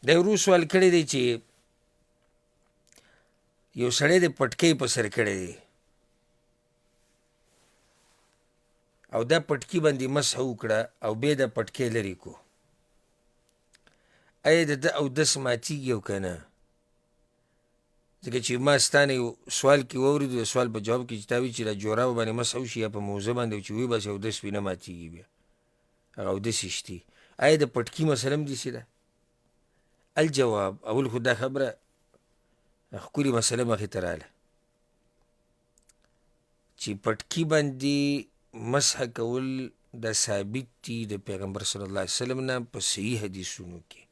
دا ورو سوال کړی دی چې یو سړی د پټکی په سر کړی دی او دا پټکی باندې مسح وکړه او بیا دا پټکی لرې کو، ایا د ده اودس ماتېږي او که نه؟ ځکه چې ما ستا نه یو سوال کې واورېدو، د سوال په جواب کې چې تا ویل چې دا جورابو باندې مسح وشي یا په موزه باندې چې وباسي اودس پرې نه ماتېږي، بیا هغه اودس یې شتي. ایا د پټکي مسله هم داسې ده؟ الجواب، اول خو دا خبره ښکلې مسله مخې ته راله چې پټکي باندې مسح کول دا ثابت دي د پیغمبر صلی الله علیه وسلم نه په صحیح حدیثونو کې،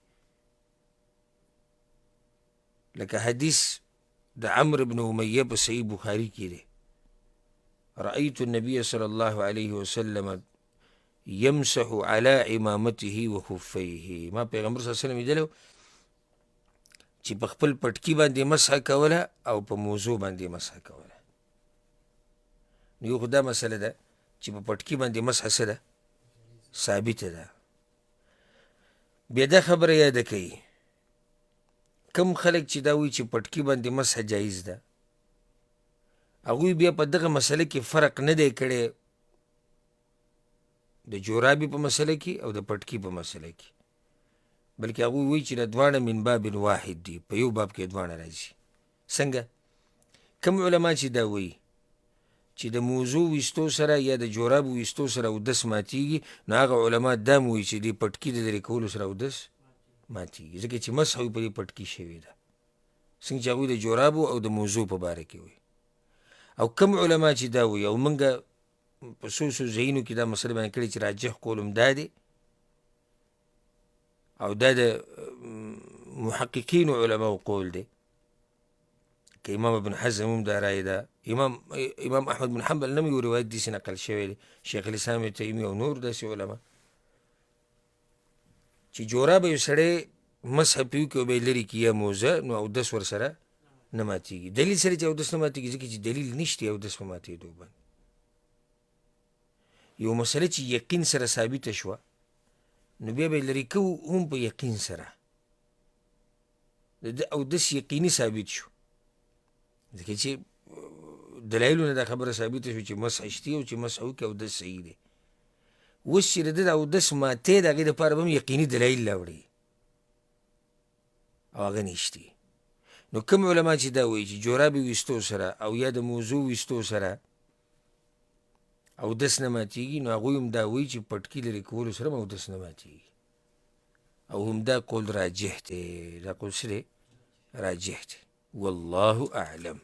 لکه حدیث د عمرو بن امیه په صحیح بخاري کې دی، رأیت النبی صلی الله علیه وسلم يمسح على عمامته وخفيه. ما پیغمبر صلی الله علیه وسلم لیدلی چې په خپل پټکي باندې مسح کوله او په موزو باندې مسح کوله. نو یو خو دا مسله ده چې په پټکي باندې مسح څه ده؟ ثابته ده. بیا دا خبره یاده کوي کم خلک چې دا وایي چې پټکي باندې مسح جایز ده، هغوی بیا په دغه مسله کې فرق نه دی کړی د جورابې په مسله کې او د پټکي په مسله کې، بلکې هغوی وایي چې دا دواړه من باب واحد دي، په یو باب کې دواړه راځي. څنګه؟ کم علما چې دا وایي چې د موضوع ویستو سره یا د جورابو ویستو سره اودس ماتیږي، نو هغه علما دا هم وایي چې دې پټکي د لرې کولو سره اودس ماتیږي، ځکه چې مسح په دې پټکي شوې ده، څنګه چې هغوی د جورابو او د موضوع په باره کې وایي. او کم علما چې دا وایي، او موږ په څو څو ځایونو کې دا مسله بیان کړې چې راجح قول هم دا دی، او دا د محققینو علماو قول دی، که امام ابن حزم هم دا رایه ده، امام احمد بن حنبل نه هم یو روایت داسې نقل شوی دی، شیخ الاسلام ابن تیمیه او نور داسې علما چې جورابه یو سړی مسح پرې وکړي او بیا یې لرې کړي یا موزه، نو اودس ورسره نه ماتېږي. دلیل سره چې اودس نه ماتېږي، ځکه چې دلیل نشته اودس په ماتېدو باندې. یو مسله چې یقین سره ثابته شوه نو بیا به یې لرې کوو هم په یقین سره، د ده اودس یقیني ثابت شو، ځکه چې دلایلو نه دا خبره ثابته شوه چې مسح شته او چې مسح وکړي اودس صحیح دی. اوس چې د ده د اودس ماتې د هغې دپاره به هم یقیني دلایل راوړي او هغه نشته. نو کوم علما چې دا وایي چې جورابې ویستو سره او یا د موضوع ویستو سره اودس نه ماتېږي، نو هغوی هم دا وایي چې پټکي لرې کولو سره هم اودس نه ماتېږي، او هم دا قول راجح دی. دا قول څه دی؟ راجح دی. والله اعلم.